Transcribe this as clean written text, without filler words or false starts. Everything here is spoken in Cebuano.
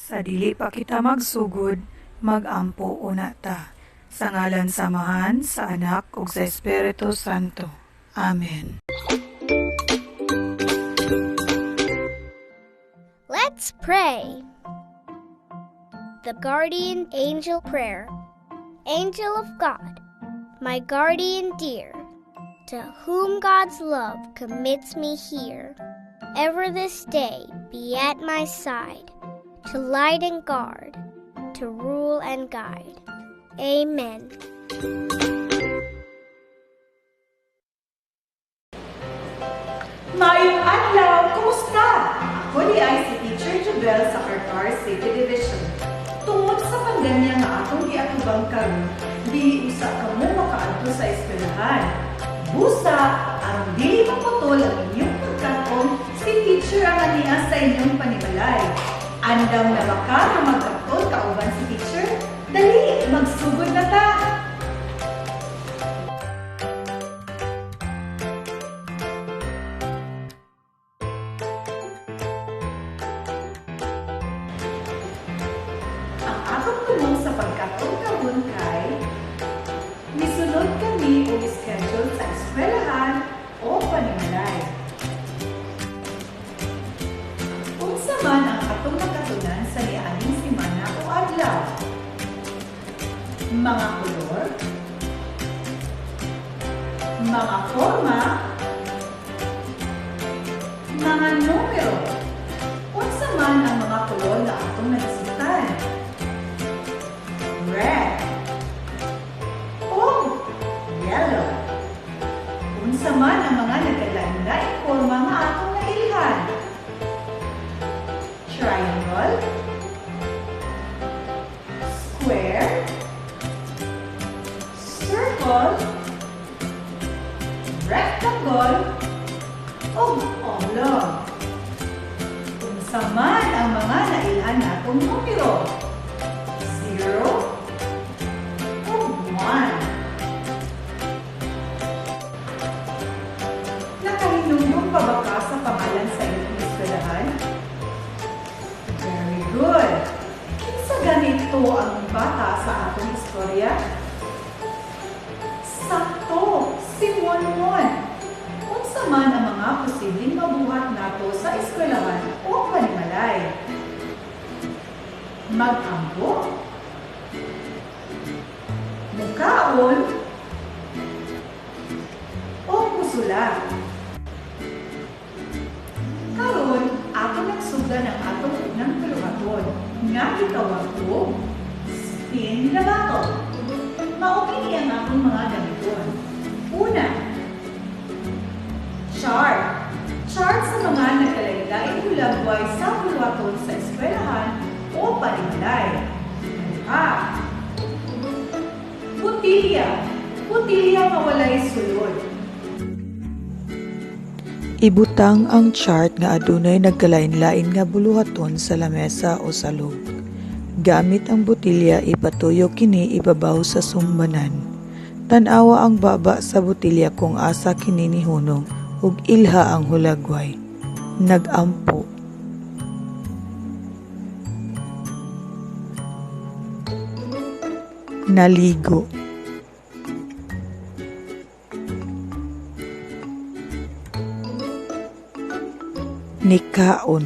Sa dili pa kita magsugod, mag-ampo una ta. Sa ngalan sa Amahan, sa Anak ug sa Espiritu Santo. Amen. Let's pray. The Guardian Angel Prayer. Angel of God, my guardian dear, to whom God's love commits me here, ever this day be at my side, to light and guard, to rule and guide. Amen. Maayong adlaw! Kumusta? Ako diay si Teacher Jubel sa Carcar City Division. Tungod sa pandemya nga atong giatubang karon, dili usa kamo makaadto sa eskwelahan. Busa, aron dili maputol ang inyong pagkat-on, si teacher ang ania sa inyong panimalay. Andam na ba ka nga magkat-on kauban si teacher? Dali, magsugod na ta! Ang atong tumong sa pagkat-on karon kay misunod kami og schedule sa eskwelahan o panimalay. Unsa man ang atong nakatunan sa nianing semana o adlaw? Mga kolor, mga forma, mga numero. Unsa man ang mga kolor nga atong nahisgutan? Red o yellow. Unsa man ang mga nagkalain-laing forma nga atong nailhan? Triangle, square, circle, rectangle, ug oblong. Unsa man ang mga nailhan natong numero? 0 ug 1. Nakahinumdum pa ba ka sa pangalan sa inyong eskwelahan? Very good! Kinsa ganito ang bata sa atong istorya? Sakto! Si Monmon! Unsa man ang mga posibleng mabuhat nato sa eskwelahan o panimalay? Mag-ampo? Mukaon? O musulat? Karon, ato nagsugdan ang atong unang buluhaton nga gitawag og spin the bottle. Mao kini ang atong mga gamiton. Una, chart. Chart sa mga nagkalain-laing hulagway sa buluhaton sa eskwelahan o panimalay. Duha, botilya. Botilya nga walay sulod. Ibutang ang chart nga adunay nagkalain-lain nga buluhaton sa lamesa o salog. Gamit ang botilya, ipatuyo kini ibabaw sa sumbanan. Tan-awa ang baba sa botilya kung asa kini nihunong ug ilha ang hulagway. Nag-ampo. Naligo. Nikaon.